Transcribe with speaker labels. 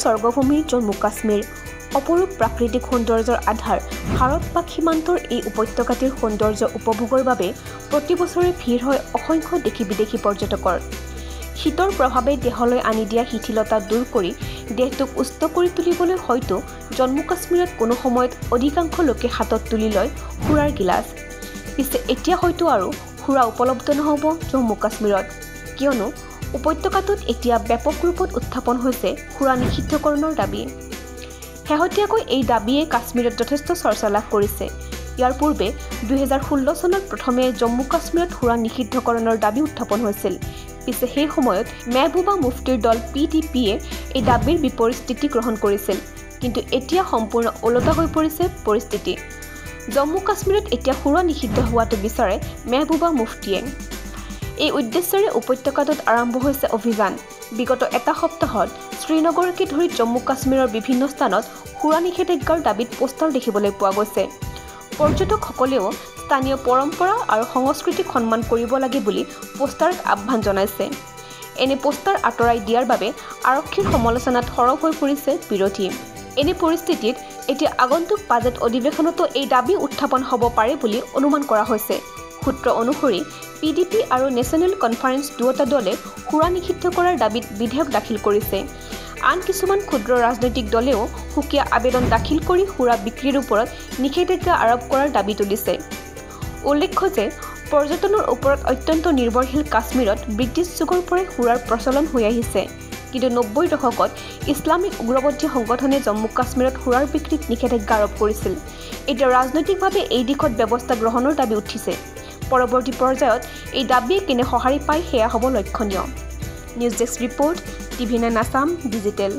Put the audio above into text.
Speaker 1: স্বৰ্গভূমি জম্মু কাশ্মীৰ অপৰূপ প্ৰাকৃতিক সৌন্দৰ্যৰ আধাৰ ভাৰত পাক সীমান্তৰ এই উপত্যকাটিৰ সৌন্দৰ্য উপভোগৰ বাবে প্ৰতি বছৰে ভিৰ হয় অসংখ্য দেশী বিদেশী পৰ্যটকৰ। শীতৰ প্ৰভাৱে দেহলৈ আনি দিয়া শিথিলতা দূৰ কৰি দেহটোক উষ্ণ কৰি তুলিবলৈ হয়তো জম্মু কাশ্মীৰত কোনো সময়ত অধিকাংশ লোকে হাতত তুলি লয় সুৰাৰ গিলাচ। পিছে এতিয়া হয়তো আৰু সুৰা উপলব্ধ নহ'ব জম্মু কাশ্মীৰত, কিয়নো উপত্যকাটোত এতিয়া ব্যাপক ৰূপত উত্থাপন হৈছে সুৰা নিষিদ্ধকৰণৰ দাবী। শেহতীয়াকৈ এই দাবীয়ে কাশ্মীৰত যথেষ্ট চৰ্চা লাভ কৰিছে। ইয়াৰ পূৰ্বে 2016 চনত প্ৰথমে জম্মু কাশ্মীৰত সুৰা নিষিদ্ধকৰণৰ দাবী উত্থাপন হৈছিল। পিছে সেই সময়ত মেহবুবা মুফতিৰ দল পি ডি পিয়ে এই দাবীৰ বিপৰীত স্থিতি গ্ৰহণ কৰিছিল। কিন্তু এতিয়া সম্পূৰ্ণ ওলোটা হৈ পৰিছে পৰিস্থিতি। জম্মু কাশ্মীৰত এতিয়া সুৰা নিষিদ্ধ হোৱাটো বিচাৰে মেহবুবা মুফতিয়ে। এই উদ্দেশ্যেৰে উপত্যকাটোত আৰম্ভ হৈছে অভিযান। বিগত এটা সপ্তাহত শ্ৰীনগৰকে ধৰি জম্মু কাশ্মীৰৰ বিভিন্ন স্থানত সুৰা নিষেধাজ্ঞাৰ দাবীত পোষ্টাৰ দেখিবলৈ পোৱা গৈছে। পৰ্যটকসকলেও স্থানীয় পৰম্পৰা আৰু সংস্কৃতিক সন্মান কৰিব লাগে বুলি পোষ্টাৰত আহ্বান জনাইছে। এনে পোষ্টাৰ আঁতৰাই দিয়াৰ বাবে আৰক্ষীৰ সমালোচনাত সৰব হৈ পৰিছে বিৰোধী। এনে পৰিস্থিতিত এতিয়া আগন্তুক বাজেট অধিৱেশনতো এই দাবী উত্থাপন হ'ব পাৰে বুলি অনুমান কৰা হৈছে। সূত্ৰ অনুসৰি পি ডি পি আৰু নেশ্যনেল কনফাৰেন্স দুয়োটা দলে সুৰা নিষিদ্ধ কৰাৰ দাবীত বিধেয়ক দাখিল কৰিছে। আন কিছুমান ক্ষুদ্ৰ ৰাজনৈতিক দলেও সুকীয়া আবেদন দাখিল কৰি সুৰা বিক্ৰীৰ ওপৰত নিষেধাজ্ঞা আৰোপ কৰাৰ দাবী তুলিছে। উল্লেখ্য যে পৰ্যটনৰ ওপৰত অত্যন্ত নিৰ্ভৰশীল কাশ্মীৰত ব্ৰিটিছ যুগৰ পৰাই সুৰাৰ প্ৰচলন হৈ আহিছে। কিন্তু 90 দশকত ইছলামিক উগ্ৰপন্থী সংগঠনে জম্মু কাশ্মীৰত সুৰাৰ বিক্ৰীত নিষেধাজ্ঞা আৰোপ কৰিছিল। এতিয়া ৰাজনৈতিকভাৱে এই দিশত ব্যৱস্থা গ্ৰহণৰ দাবী উঠিছে। পৰৱৰ্তী পৰ্যায়ত এই দাবীয়ে কেনে সঁহাৰি পায় সেয়া হ'ব লক্ষণীয়। News desk report, TV nine Assam digital.